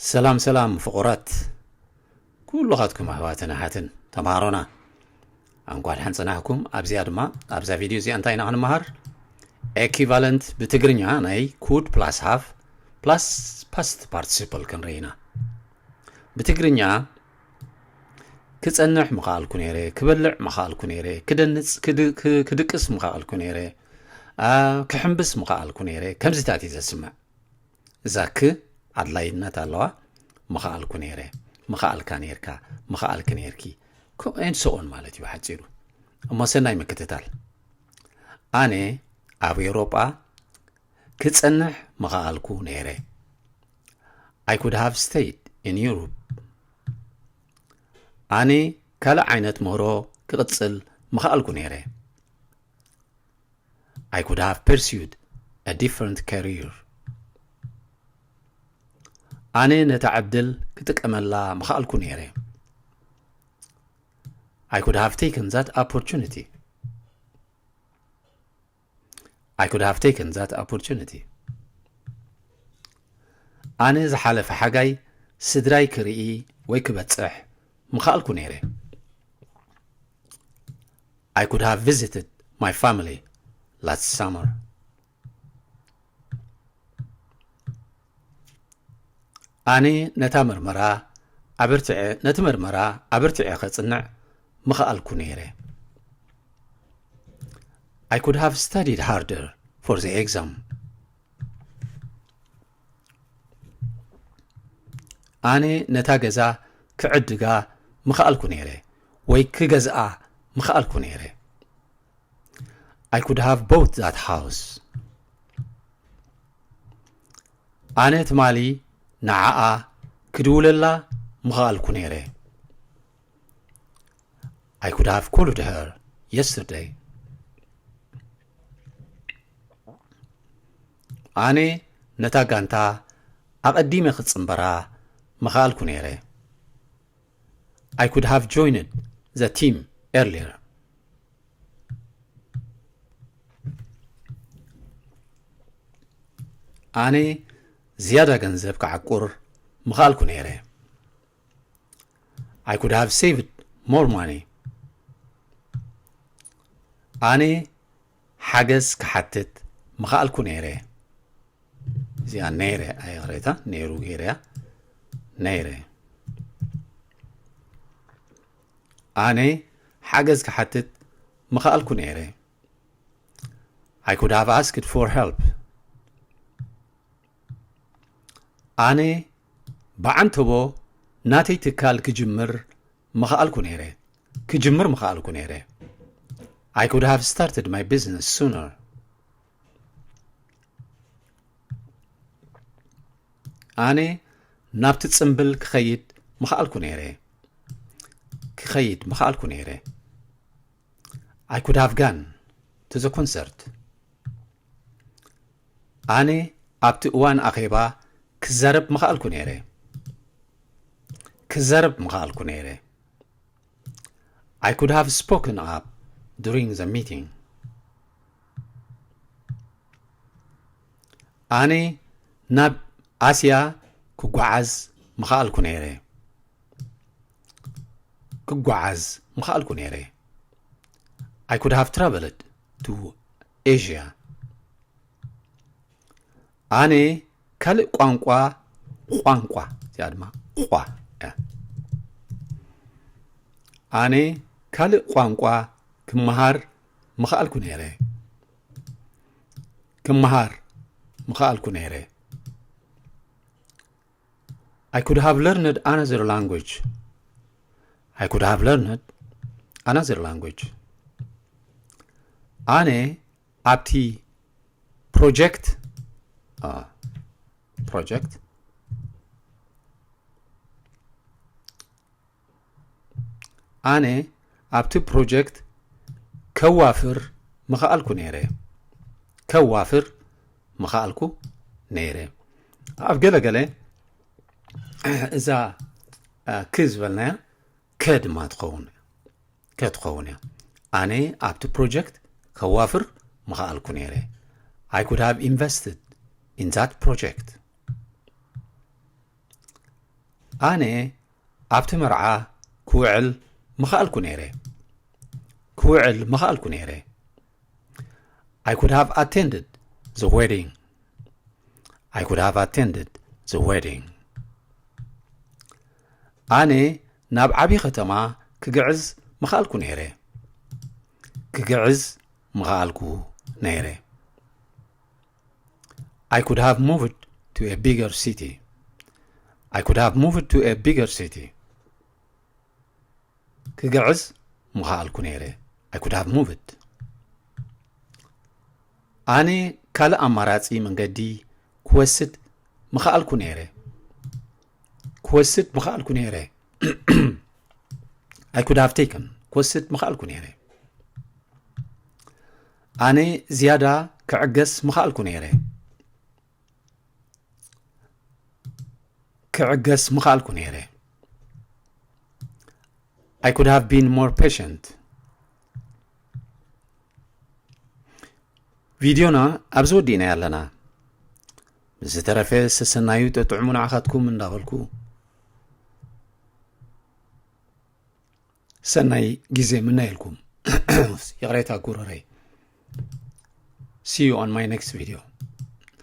ሰላም ሰላም ፍቑራት ኩሉኻትኩም ኣሕዋትን ኣሓትን ተምሃሮና፣ እንኳ ደሓን ጸናሕኩም። ኣብዚኣ ድማ ኣብዛ ቪድዮ እዚኣ እንታይ ኢና ክንመሃር? ኤኪቫለንት ብትግርኛ ናይ ኩድ ፕላስ ሃፍ ፕላስ ፓስት ፓርቲሲፕል ክንርኢ ኢና። ብትግርኛ ክጸንሕ ምኸኣልኩ ነይረ፣ ክበልዕ ምኸኣልኩ ነይረ፣ ክደንጽ ክድ- ክ- ክድቅስ ምኸኣልኩ ነይረ፣ ኣ፣ ክሕምብስ ምኸኣልኩ ነይረ፣ ከምዚታት እዩ ዘስምዕ። እዛ ክ ኣድላይነት ኣለዋ። ምኸኣልኩ ነይረ፣ ምኸኣልካ ነይርካ፣ ምኸኣልኪ ነይርኪ፣ and so on ማለት እዩ ሓጺሩ። እሞ ሰናይ ምክትታል። ኣነ ኣብ ኤውሮጳ ክጸንሕ ምኸኣልኩ ነይረ። I could have stayed in Europe. ኣነ ካልእ ዓይነት ምህሮ ክቕጽል ምኸኣልኩ ነይረ። I could have pursued a different career. ኣነ ነታ ዕድል ክጥቀመላ ምኸኣልኩ ነይረ። I could have taken that opportunity. I could have taken that opportunity. ኣነ ዝሓለፈ ሓጋይ ስድራይ ክርኢ ወይ ክበጽሕ ምኸኣልኩ ነይረ። I could have visited my family last summer. ኣነ ነታ መርመራ ኣበርቲዐ ነቲ መርመራ ኣበርቲዐ ከጽንዕ ምኸኣልኩ ነይረ። I could have studied harder for the exam. ኣነ ነታ ገዛ ክዕድጋ ምኸኣልኩ ነይረ ወይ ክገዝኣ ምኸኣልኩ ነይረ። I could have bought that house. ኣነ ትማሊ ንዓኣ ክድውለላ ምኸኣልኩ ነይረ። I could have called her yesterday. ኣነ ነታ ጋንታ ኣቐዲመ ክጽንበራ ምኸኣልኩ ነይረ። I could have joined the team earlier. ኣነ ዝያዳ ገንዘብ ክዓቁር ምኸኣልኩ ነይረ። I could have saved more money. ኣነ ሓገዝ ክሓትት ምኸኣልኩ ነይረ። እዚኣ ነይረ ኣይቕሬታ ነይሩ ገይረያ ነይረ። ኣነ ሓገዝ ክሓትት ምኸኣልኩ ነይረ። I could have asked for help. ኣነ ብዓንተቦ ናተይ ትካል ክጅምር ምኸኣልኩ ነይረ። ክጅምር ምኸኣልኩ ነይረ። I could have started my business sooner. ኣነ ናብቲ ጽምብል ክኸይድ ምኸኣልኩ ነይረ። ክኸይድ ምኸኣልኩ ነይረ። I could have gone to the concert. ኣነ ኣብቲ እዋን ኣኼባ ክዛረብ ምኸኣልኩ ነይረ። ክዛረብ ምኸኣልኩ ነይረ። I could have spoken up during the meeting. ኣነ ናብ ኣስያ ክጓዓዝ ምኸኣልኩ ነይረ። ክጓዓዝ ምኸኣልኩ ነይረ። I could have traveled to Asia. ኣነ ካልእ ቋንቋ ቋንቋ እዚኣ ድማ ቋ እያ። ኣነ ካልእ ቋንቋ ክመሃር ምኸኣልኩ ነይረ። ክመሃር ምኸኣልኩ ነይረ። I could have learned another language. I could have learned another language. ኣነ ኣብቲ ፕሮጀክት ፕሮጀክት ኣነ ኣብቲ ፕሮጀክት ከዋፍር ምኸኣልኩ ነይረ። ከዋፍር ምኸኣልኩ ነይረ። ኣብ ገለ ገለ እዛ ክ ዝበልናያ ከ ድማ ትኸውን ከ ትኸውን እያ። ኣነ ኣብቲ ፕሮጀክት ከዋፍር ምኸኣልኩ ነይረ። I could have invested in that project. ኣነ ኣብቲ መርዓ ክውዕል ምኽኣልኩ ነይረ። ክውዕል ምኽኣልኩ ነይረ። I could have attended the wedding. I could have attended the wedding. ኣነ ናብ ዓቢ ከተማ ክግዕዝ ምኽኣልኩ ነይረ። ክግዕዝ ምኽኣልኩ ነይረ። I could have moved to a bigger city. I could have moved to a bigger city. ክግዕዝ ምኽኣልኩ ነይረ። I could have moved. ኣነ ካልእ ኣማራጺ መንገዲ ክወስድ ምኽኣልኩ ነይረ። ክወስድ ምኽኣልኩ ነይረ። I could have taken. ክወስድ ምኽኣልኩ ነይረ። ኣነ ዝያዳ ክዕገስ ምኽኣልኩ ነይረ። ክዕገስ ምኽኣልኩ ነይረ። I could have been more patient. ቪድዮና ኣብዚ ወዲእና ኣለና። ብዝተረፈ ሰሰናዩ ጠጥዕሙ ንዓኻትኩም እንዳበልኩ ሰናይ ግዜ ምነየልኩም። ይቕሬታ ጉረረይ። See you on my next video.